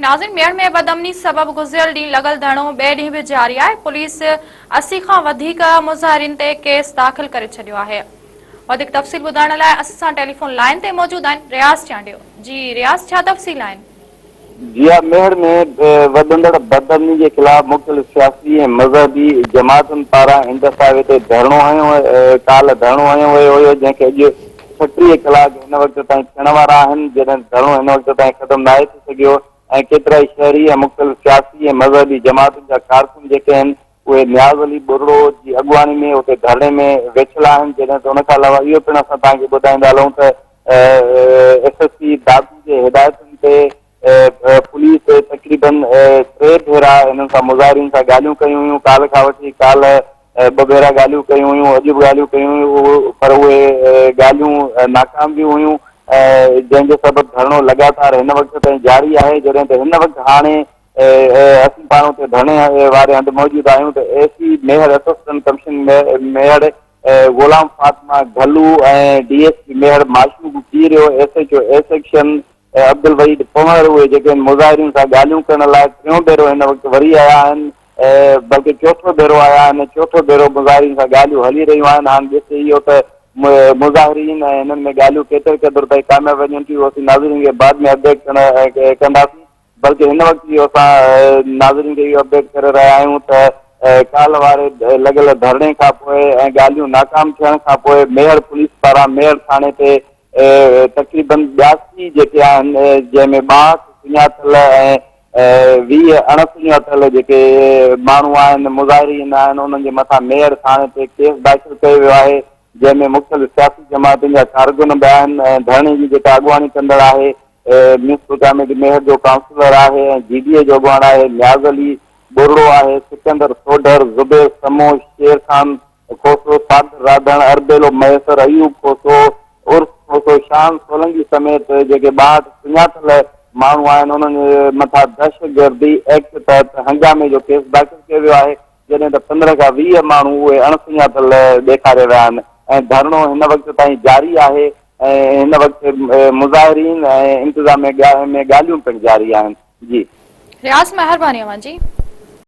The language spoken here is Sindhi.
ناظرين ميهڙ ۾ بدامني سبب گذريل ڏينهن لڳل ڌرڻو ٻئي ڏينهن به جاري آهي، پوليس 80 کان وڌيڪ مظاهرين تي ڪيس داخل ڪري ڇڏيو آهي. وڌيڪ تفصيل ٻڌائڻ لاء اسان سان ٽيليفون لائين تي موجود آهن رياض چانڊيو. جي رياض ڇا تفصيل آهن؟ جي ها ميهڙ ۾ وڌندڙ بدامني جي خلاف مختلف سياسي ۽ مذهبي جماعتن پاران انڊس هاء وي تي ڌرڻو هنيو ڪالهه ڌرڻو هنيو ويو هيو جنهن کي اڄ 36 ڪلاڪ هن وقت تائين ٿيڻ وارا آهن، جڏهن ته ڌرڻو هن وقت تائين ختم ناهي ٿي سگهيو ۽ ڪيترائي شهري ۽ مختلف سياسي ۽ مذهبي جماعتن جا ڪارڪن جيڪي آهن اهي نياز علي ٻرڙو جي اڳواڻي ۾ اتي ڌرڻي ۾ ويٺل آهن، جڏهن ته ان کان علاوه اهو پڻ اسان توهان کي ٻڌائيندا هلون ته ايس ايس پي دادو جي هدايتن تي پوليس تقريبن ٽي ڀيرا هنن سان مظاهرين سان ڳالهيون ڪيون هيون، ڪالهه کان وٺي ڪالهه ٻه ڀيرا ڳالهيون ڪيون هيون، اڄ به ڳالهيون ڪيون هيون پر اهي ڳالهيون ناڪام ويون هيون جنهن جي سبب ڌرڻو لڳاتار هن وقت تائين جاري آهي، جڏهن ته هن وقت هاڻي اسين پاڻ اتي ڌرڻي واري هنڌ موجود آهيون ته A C Mehar assistant commissioner Mehar Ghulam Fatima Ghallu ۽ D S P Mehar Mashooq Kerio S H O A section Abdul Waheed Panhwar اهي جيڪي آهن مظاهرين سان ڳالهيون ڪرڻ لاء ٽيون ڀيرو هن وقت وري آيا آهن بلڪه چوٿون ڀيرو آيا آهن چوٿون ڀيرو مظاهرين سان ڳالهيون هلي رهيون آهن هاڻ ڏسي اهو ته مظاهرين ۽ هنن ۾ ڳالهيون ڪيتري قدر تائين ڪامياب وڃن ٿيون اهو اسين ناظرين کي بعد ۾ اپڊيٽ ڪنداسين بلڪه هن وقت اهو اسان ناظرين کي اهو اپڊيٽ ڪري رهيا آهيون ته ڪالهه واري لڳل ڌرڻي کان پوء ۽ ڳالهيون ناڪام ٿيڻ کان پوء ميهڙ پوليس پاران ميهڙ ٿاڻي تي تقريبن 82 جيڪي آهن جنهن ۾ 62 سڃاتل ۽ 20 اڻ سڃاتل جيڪي ماڻهو آهن مظاهرين آهن انهن جي مٿان ميهڙ ٿاڻي تي ڪيس داخل ڪيو ويو آهي جنهن ۾ مختلف سياسي جماعتن جا ڪارڪن به آهن ۽ ڌرڻي جي جيڪا اڳواڻي ڪندڙ آهي ميونسپل ڪاميٽي ميهڙ جو ڪائونسلر آهي ۽ جي ڊي اي جو اڳواڻ آهي نياز علي ٻرڙو آهي سڪندر سوڍر زبير سمون شير خان کوسو، صابر راڌڻ، اربيلو مهيسر، ايوب کوسو، عرس کوسو، شان سولنگي سميت جيڪي 62 سڃاتل ماڻهو آهن انهن مٿان دهشتگردي ايڪٽ تحت هنگامي جو ڪيس داخل ڪيو ويو آهي جڏهن ته 15 کان 20 ماڻهو اهي اڻ سڃاتل ڏيکاريا ويا آهن ۽ ڌرڻو هن وقت تائين جاري آهي ۽ هن وقت مظاهرين ۽ انتظاميه ۾ ڳالهيون پڻ جاري آهن جي. رياض مهرباني اوهان جي.